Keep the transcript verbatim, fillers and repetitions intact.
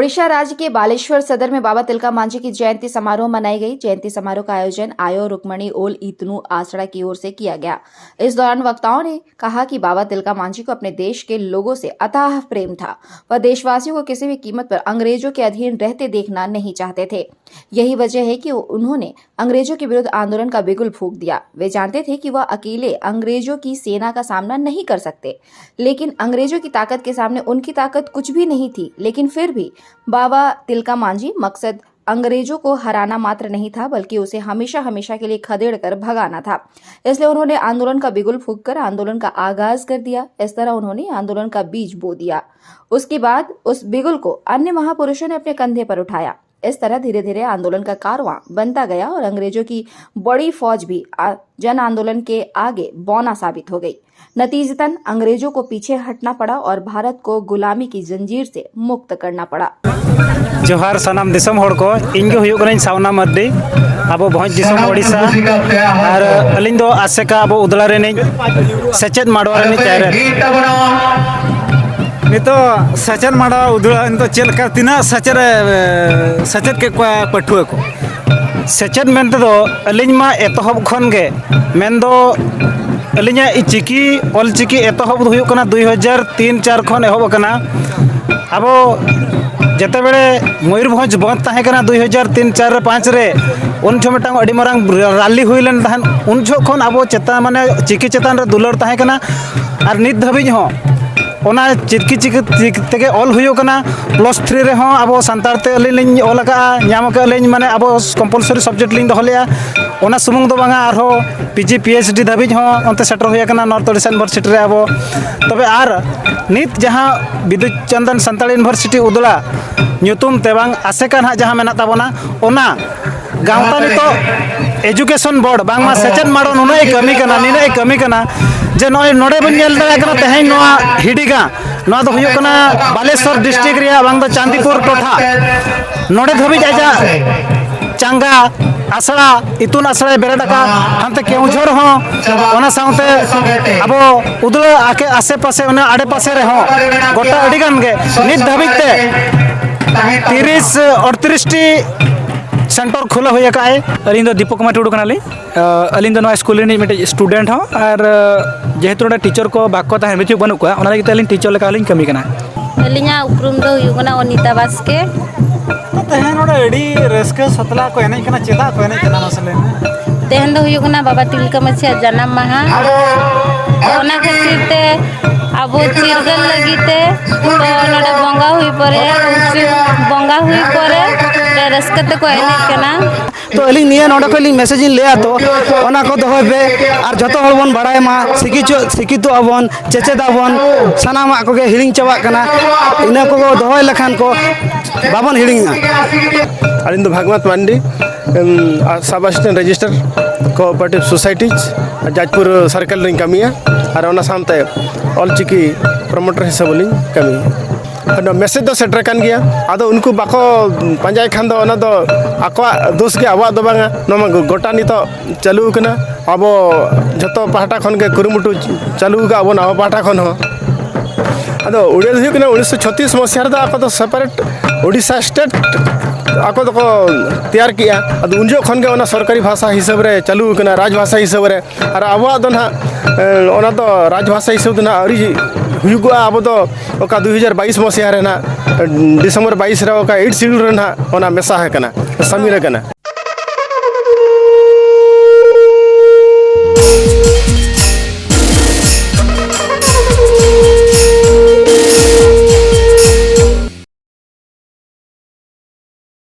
ओडिशा राज्य के बालेश्वर सदर में बाबा तिलका मांझी की जयंती समारोह मनाई गई। जयंती समारोह का आयोजन आयो रुक्मणी ओल इतनु आसड़ा की ओर से किया गया। इस दौरान वक्ताओं ने कहा कि बाबा तिलका मांझी को अपने देश के लोगों से अथाह प्रेम था। वह देशवासियों को किसी भी कीमत पर अंग्रेजों के अधीन रहते देखना नहीं चाहते थे। यही वजह है कि उन्होंने अंग्रेजों के विरुद्ध आंदोलन का बिगुल फूंक दिया। वे जानते थे कि वह अकेले अंग्रेजों की सेना का सामना नहीं कर सकते, लेकिन अंग्रेजों की ताकत के सामने उनकी ताकत कुछ भी नहीं थी। लेकिन फिर भी बाबा तिलका मांझी मकसद अंग्रेजों को हराना मात्र नहीं था, बल्कि उसे हमेशा हमेशा के लिए खदेड़ कर भगाना था। इसलिए उन्होंने आंदोलन का बिगुल फूंक कर आंदोलन का आगाज कर दिया। इस तरह उन्होंने आंदोलन का बीज बो दिया। उसके बाद उस बिगुल को अन्य महापुरुषों ने अपने कंधे पर उठाया। इस तरह धीरे धीरे आंदोलन का कारवां बनता गया और अंग्रेजों की बड़ी फौज भी आ- जन आंदोलन के आगे बौना साबित हो गई। नतीजतन अंग्रेजों को पीछे हटना पड़ा और भारत को गुलामी की जंजीर से मुक्त करना पड़ा। ᱡᱚᱦᱟᱨ ᱥᱟᱱᱟᱢ ᱫᱤᱥᱚᱢ ᱦᱚᱲ ᱠᱚ᱾ ᱤᱧ ᱜᱮ ᱦᱩᱭᱩᱜ ᱠᱟᱹᱱᱟᱹᱧ ᱥᱟᱣᱱᱟ ᱢᱟᱨᱰᱤ, ᱟᱵᱚ ᱵᱷᱚᱸᱡᱽ ᱫᱤᱥᱚᱢ ᱳᱰᱤᱥᱟ᱾ ᱟᱨ ᱟᱹᱞᱤᱧ ᱫᱚ ᱟᱥᱮᱠᱟ ᱟᱵᱚ ᱩᱫᱽᱲᱟ ᱨᱤᱱᱤᱡ ᱥᱮᱪᱮᱫ ᱢᱟᱰᱣᱟ ᱨᱤᱱᱤᱡ ᱪᱮᱭᱟᱨᱢᱮᱱ᱾ ᱱᱤᱛᱚᱜ ᱥᱮᱪᱮᱫ ᱢᱟᱰᱣᱟ ᱩᱫᱽᱲᱟ ᱱᱤᱛᱚᱜ ᱪᱮᱫ ᱞᱮᱠᱟ, ᱛᱤᱱᱟᱹᱜ ᱥᱮᱪᱮᱫ ᱮ, ᱥᱮᱪᱮᱫ ᱠᱮᱫ ᱠᱚᱣᱟ ᱯᱟᱹᱴᱷᱩᱣᱟᱹ ᱠᱚ? ᱥᱮᱪᱮᱫ ᱢᱮᱱᱛᱮ ᱫᱚ ᱟᱹᱞᱤᱧ ᱢᱟ ᱮᱛᱚᱦᱚᱵ ᱠᱷᱚᱱ ᱜᱮ, ᱢᱮᱱᱫᱚ ᱟᱹᱞᱤᱧᱟᱜ ᱪᱤᱠᱤ, ᱚᱞ ᱪᱤᱠᱤ ᱮᱛᱚᱦᱚᱵ ᱫᱚ ᱦᱩᱭᱩᱜ ᱠᱟᱱᱟ ᱫᱩᱭ ᱦᱟᱡᱟᱨ ᱛᱤᱱ ᱪᱟᱨ ᱠᱷᱚᱱ ᱮᱦᱚᱵ ᱟᱠᱟᱱᱟ᱾ ᱟᱵᱚ ᱡᱮᱛᱮ ᱵᱮᱲᱮ ᱢᱚᱭᱩᱨᱵᱷᱚᱸᱡᱽ ᱵᱚᱸᱫᱽ ᱛᱟᱦᱮᱸ ᱠᱟᱱᱟ ᱫᱩᱭ ᱦᱟᱡᱟᱨ ᱛᱤᱱ ᱪᱟᱨ ᱨᱮ, ᱯᱟᱸᱪ ᱨᱮ, ᱩᱱ ᱡᱚᱦᱚᱜ ᱢᱤᱫᱴᱟᱝ ᱟᱹᱰᱤ ᱢᱟᱨᱟᱝ ᱨᱟᱞᱤ ᱦᱩᱭ ᱞᱮᱱ ᱛᱟᱦᱮᱸᱫ᱾ ᱩᱱ ᱡᱚᱦᱚᱜ ᱠᱷᱚᱱ ᱟᱵᱚ ᱪᱮᱛᱟᱱ, ᱢᱟᱱᱮ, ᱪᱤᱠᱤ ᱪᱮᱛᱟᱱ ᱨᱮ ᱫᱩᱞᱟᱹᱲ ᱛᱟᱦᱮᱸ ᱠᱟᱱᱟ᱾ ᱟᱨ ᱱᱤᱛ ᱫᱷᱟᱹᱵᱤᱡ ᱦᱚᱸ ᱚᱱᱟ ᱪᱤᱠᱤ ᱪᱤᱠᱤ ᱛᱮᱜᱮ ᱚᱞ ᱦᱩᱭᱩᱜ ᱠᱟᱱᱟ᱾ ᱯᱞᱟᱥ ᱛᱷᱨᱤ ᱨᱮᱦᱚᱸ ᱟᱵᱚ ᱥᱟᱱᱛᱟᱲ ᱛᱮ ᱟᱹᱞᱤᱧ ᱞᱤᱧ ᱚᱞ ᱟᱠᱟᱫᱼᱟ, ᱧᱟᱢ ᱟᱠᱟᱫ ᱞᱤᱧ, ᱢᱟᱱᱮ, ᱟᱵᱚ ᱠᱚᱢᱯᱟᱞᱥᱟᱨᱤ ᱥᱟᱵᱡᱮᱠᱴ ᱞᱤᱧ ᱫᱚᱦᱚ ᱞᱮᱫᱼᱟ᱾ ᱚᱱᱟ ᱥᱩᱢᱩᱝ ᱫᱚ ᱵᱟᱝᱟ, ᱟᱨᱦᱚᱸ P G P H D ᱫᱷᱟᱹᱵᱤᱡ ᱦᱚᱸ ᱚᱱᱛᱮ ᱥᱮᱴᱮᱨ ᱦᱩᱭ ᱟᱠᱟᱱᱟ ᱱᱚᱨᱛᱷ ᱳᱰᱤᱥᱟ ᱤᱭᱩᱱᱤᱵᱷᱟᱨᱥᱤᱴᱤ ᱨᱮ ᱟᱵᱚ᱾ ᱛᱚᱵᱮ ᱟᱨ ᱱᱤᱛ ᱡᱟᱦᱟᱸ ᱵᱤᱫᱩ ᱪᱟᱸᱫᱟᱱ ᱥᱟᱱᱛᱟᱲ ᱤᱭᱩᱱᱤᱵᱷᱟᱨᱥᱤᱴᱤ ᱩᱫᱽᱲᱟ ᱧᱩᱛᱩᱢ ᱛᱮ ᱵᱟᱝ ᱟᱥᱮᱠᱟ ᱱᱟᱦᱟᱜ ᱡᱟᱦᱟᱸ ᱢᱮᱱᱟᱜ ᱛᱟᱵᱚᱱᱟ, ᱚᱱᱟ ᱜᱟᱶᱛᱟ ᱱᱤᱛᱚᱜ ᱮᱡᱩᱠᱮᱥᱚᱱ ᱵᱳᱨᱰ, ᱵᱟᱝᱢᱟ ᱥᱮᱪᱮᱫ ᱢᱟᱲᱚ ᱱᱩᱱᱟᱹᱜ ᱮ ᱠᱟᱹᱢᱤ ᱠᱟᱱᱟ, ᱱᱤᱱᱟᱹᱜ ᱮ ᱠᱟᱹᱢᱤ ᱠᱟᱱᱟ, ᱡᱮ ᱱᱚᱜᱼᱚᱭ ᱱᱚᱰᱮ ᱵᱚᱱ ᱧᱮᱞ ᱫᱟᱲᱮᱭᱟᱜ ᱠᱟᱱᱟ ᱛᱮᱦᱮᱧ ᱱᱚᱣᱟ ᱦᱤᱰᱤᱜᱟ, ᱱᱚᱣᱟ ᱫᱚ ᱦᱩᱭᱩᱜ ᱠᱟᱱᱟ ᱵᱟᱞᱮᱥᱚᱨ ᱰᱤᱥᱴᱨᱤᱠᱴ ᱨᱮᱭᱟᱜ ᱵᱟᱝ ᱫᱚ ᱪᱟᱸᱫᱤᱯᱩᱨ ᱴᱚᱴᱷᱟ᱾ ᱱᱚᱰᱮ ᱫᱷᱟᱹᱵᱤᱡ ᱟᱡᱟᱜ ᱪᱟᱸᱜᱟ ᱟᱥᱲᱟ, ᱤᱛᱩᱱ ᱟᱥᱲᱟᱭ ᱵᱮᱨᱮᱫ ᱟᱠᱟᱫ᱾ ᱦᱟᱱᱛᱮ ᱠᱮᱣᱡᱷᱚᱨ ᱦᱚᱸ, ᱚᱱᱟ ᱥᱟᱶᱛᱮ ᱟᱵᱚ ᱩᱫᱽᱲᱟ ᱟᱠᱮ ᱟᱥᱮ ᱯᱟᱥᱮ, ᱚᱱᱟ ᱟᱰᱮ ᱯᱟᱥᱮ ᱨᱮᱦᱚᱸ ᱜᱚᱴᱟ ᱟᱹᱰᱤ ᱜᱟᱱ ᱜᱮ ᱱᱤᱛ ᱫᱷᱟᱹᱵᱤᱡ ᱛᱮ ᱛᱤᱨᱤᱥ ᱟᱴᱛᱨᱤᱥ ᱴᱤ ᱥᱮᱱᱴᱟᱨ ᱠᱷᱩᱞᱟᱹᱣ ᱦᱩᱭ ᱟᱠᱟᱫᱼᱟᱭ᱾ ᱟᱹᱞᱤᱧ ᱫᱚ ᱫᱤᱯᱚᱠ ᱠᱩᱢᱟᱨ ᱴᱩᱰᱩ ᱠᱟᱱᱟᱞᱤᱧ᱾ ᱟᱹᱞᱤᱧ ᱫᱚ ᱱᱚᱣᱟ ᱥᱠᱩᱞ ᱨᱤᱱᱤᱡ ᱢᱤᱫᱴᱤᱡ ᱥᱴᱩᱰᱮᱱᱴ ᱦᱚᱸ, ᱟᱨ ᱡᱮᱦᱮᱛᱩ ᱱᱚᱰᱮ ᱴᱤᱪᱟᱨ ᱠᱚ ᱵᱟᱠᱚ ᱛᱟᱦᱮᱸ ᱵᱟᱹᱪᱩᱜ ᱵᱟᱹᱱᱩᱜ ᱠᱚᱣᱟ, ᱚᱱᱟ ᱞᱟᱹᱜᱤᱫ ᱛᱮ ᱟᱹᱞᱤᱧ ᱴᱤᱪᱟᱨ ᱞᱮᱠᱟ ᱦᱚᱸᱞᱤᱧ ᱠᱟᱹᱢᱤ ᱠᱟᱱᱟ᱾ ᱟᱹᱞᱤᱧᱟᱜ ᱩᱯᱨᱩᱢ ᱫᱚ ᱦᱩᱭᱩᱜ ᱠᱟᱱᱟ ᱚᱱᱤᱛᱟ ᱵᱟᱥᱠᱮ᱾ ᱛᱮᱦᱮᱧ ᱱᱚᱰᱮ ᱟᱹᱰᱤ ᱨᱟᱹᱥᱠᱟᱹ ᱥᱟᱛᱞᱟ ᱠᱚ ᱮᱱᱮᱡ ᱠᱟᱱᱟ, ᱪᱮᱫᱟᱜ ᱠᱚ ᱮᱱᱮᱡ ᱠᱟᱱᱟ ᱢᱟᱥᱮ ᱞᱟᱹᱭ ᱢᱮ? ᱛᱮᱦᱮᱧ ᱫᱚ ᱦᱩᱭᱩᱜ ᱠᱟᱱᱟ ᱵᱟᱵᱟ ᱛᱤᱞᱠᱟᱹ ᱢᱟᱹᱡᱷᱤᱭᱟᱜ ᱡᱟᱱᱟᱢ ᱢᱟᱦᱟ᱾ ᱚᱱᱟ ᱠᱷᱟᱹᱛᱤᱨ ᱛᱮ ᱟᱵᱚ ᱪᱤᱨᱜᱟᱹᱞ ᱞᱟᱹᱜᱤᱫ ᱛᱮ ᱛᱚ ᱱᱚᱰᱮ ᱵᱚᱸᱜᱟ ᱦᱩᱭ ᱯᱚᱨᱮ, ᱵᱚᱸᱜᱟ ᱦᱩᱭ ᱯᱚᱨᱮ ᱨᱟᱹᱥᱠᱟᱹ ᱛᱮᱠᱚ ᱮᱱᱮᱡ ᱠᱟᱱᱟ᱾ ᱛᱚ ᱟᱹᱞᱤᱧ ᱱᱤᱭᱟᱹ ᱱᱚᱰᱮ ᱠᱷᱚᱱ ᱞᱤᱧ ᱢᱮᱥᱮᱡᱽ ᱤᱧ ᱞᱟᱹᱭᱟ, ᱛᱚ ᱚᱱᱟ ᱠᱚ ᱫᱚᱦᱚᱭ ᱯᱮ, ᱟᱨ ᱡᱷᱚᱛᱚ ᱦᱚᱲ ᱵᱚᱱ ᱵᱟᱲᱟᱭ ᱢᱟ, ᱥᱤᱠᱤᱪᱚ-, ᱥᱤᱠᱠᱷᱤᱛᱚᱜ ᱟᱵᱚᱱ, ᱪᱮᱪᱮᱫ ᱟᱵᱚᱱ, ᱥᱟᱱᱟᱢᱟᱜ ᱠᱚᱜᱮ ᱦᱤᱲᱤᱧ ᱪᱟᱵᱟᱜ ᱠᱟᱱᱟ᱾ ᱤᱱᱟᱹ ᱠᱚ ᱫᱚᱦᱚᱭ ᱞᱮᱠᱷᱟᱱ ᱠᱚ ᱵᱟᱵᱚᱱ ᱦᱤᱲᱤᱧᱟ᱾ ᱟᱹᱞᱤᱧ ᱫᱚ ᱵᱷᱟᱜᱽᱣᱟᱱ ᱢᱟᱱᱰᱤ, ᱮᱢ, ᱟᱨ sub assistant registrar cooperative society Jajpur circle ᱨᱮᱧ ᱠᱟᱹᱢᱤᱭᱟ, ᱟᱨ ᱚᱱᱟ ᱥᱟᱶᱛᱮ ᱚᱞᱪᱤᱠᱤ ᱯᱨᱚᱢᱳᱴᱟᱨ ᱦᱤᱥᱟᱹᱵ ᱦᱚᱸᱞᱤᱧ ᱠᱟᱹᱢᱤᱭᱟ᱾ ᱟᱫᱚ ᱢᱮᱥᱮᱡᱽ ᱫᱚ ᱥᱮᱴᱮᱨ ᱟᱠᱟᱱ ᱜᱮᱭᱟ᱾ ᱟᱫᱚ ᱩᱱᱠᱩ ᱵᱟᱠᱚ ᱯᱟᱸᱡᱟᱭ ᱠᱷᱟᱱ ᱫᱚ ᱚᱱᱟ ᱫᱚ ᱟᱠᱚᱣᱟᱜ ᱫᱳᱥ ᱜᱮ, ᱟᱵᱚᱣᱟᱜ ᱫᱚ ᱵᱟᱝᱟ᱾ ᱱᱚᱣᱟ ᱢᱟ ᱜᱚᱴᱟ ᱱᱤᱛᱚᱜ ᱪᱟᱹᱞᱩ ᱟᱠᱟᱱᱟ᱾ ᱟᱵᱚ ᱡᱷᱚᱛᱚ ᱯᱟᱦᱴᱟ ᱠᱷᱚᱱ ᱜᱮ ᱠᱩᱨᱩᱢᱩᱴᱩ ᱪᱟᱹᱞᱩ ᱟᱠᱟᱫ ᱵᱚᱱ ᱟᱵᱚ ᱯᱟᱦᱴᱟ ᱠᱷᱚᱱ ᱦᱚᱸ᱾ ᱟᱫᱚ ᱚᱸᱰᱮ ᱫᱚ ᱦᱩᱭᱩᱜ ᱠᱟᱱᱟ, ᱩᱱᱤᱥᱥᱚ ᱪᱷᱚᱛᱤᱥ ᱢᱚᱥᱤᱦᱟ ᱨᱮᱫᱚ ᱟᱠᱚ ᱫᱚ ᱥᱮᱯᱟᱨᱮᱴ ᱳᱰᱤᱥᱟ ᱥᱴᱮᱴ ᱟᱠᱚ ᱫᱚᱠᱚ ᱛᱮᱭᱟᱨ ᱠᱮᱜᱼᱟ᱾ ᱟᱫᱚ ᱩᱱ ᱡᱚᱠᱷᱚᱱ ᱠᱷᱚᱱ ᱜᱮ ᱚᱱᱟ ᱥᱚᱨᱠᱟᱨᱤ ᱵᱷᱟᱥᱟ ᱦᱤᱥᱟᱹᱵ ᱨᱮ ᱪᱟᱹᱞᱩ ᱟᱠᱟᱱᱟ, ᱨᱟᱡᱽ ᱵᱷᱟᱥᱟ ᱦᱤᱥᱟᱹᱵ ᱨᱮ᱾ ᱟᱨ ᱟᱵᱚᱣᱟᱜ ᱫᱚ ᱱᱟᱦᱟᱜ, ᱮ, ᱚᱱᱟ ᱫᱚ ᱨᱟᱡᱽ ᱵᱷᱟᱥᱟ ᱦᱤᱥᱟᱹᱵ ᱫᱚ ᱱᱟᱦᱟᱜ ᱟᱹᱣᱨᱤ ᱦᱩᱭᱩᱜᱚᱜᱼᱟ᱾ ᱟᱵᱚ ᱫᱚ ᱚᱠᱟ ᱫᱩ ᱦᱟᱡᱟᱨ ᱵᱟᱭᱤᱥ ᱢᱚᱥᱤᱦᱟ ᱨᱮ ᱱᱟᱦᱟᱜ, ᱰᱤᱥᱮᱢᱵᱚᱨ ᱵᱟᱭᱤᱥ ᱨᱮ ᱚᱠᱟ ᱮᱭᱤᱴ ᱥᱤᱰᱩᱞ ᱨᱮ ᱱᱟᱦᱟᱜ ᱚᱱᱟ ᱢᱮᱥᱟ ᱟᱠᱟᱱᱟ, ᱥᱟᱢᱤᱞ ᱟᱠᱟᱱᱟ᱾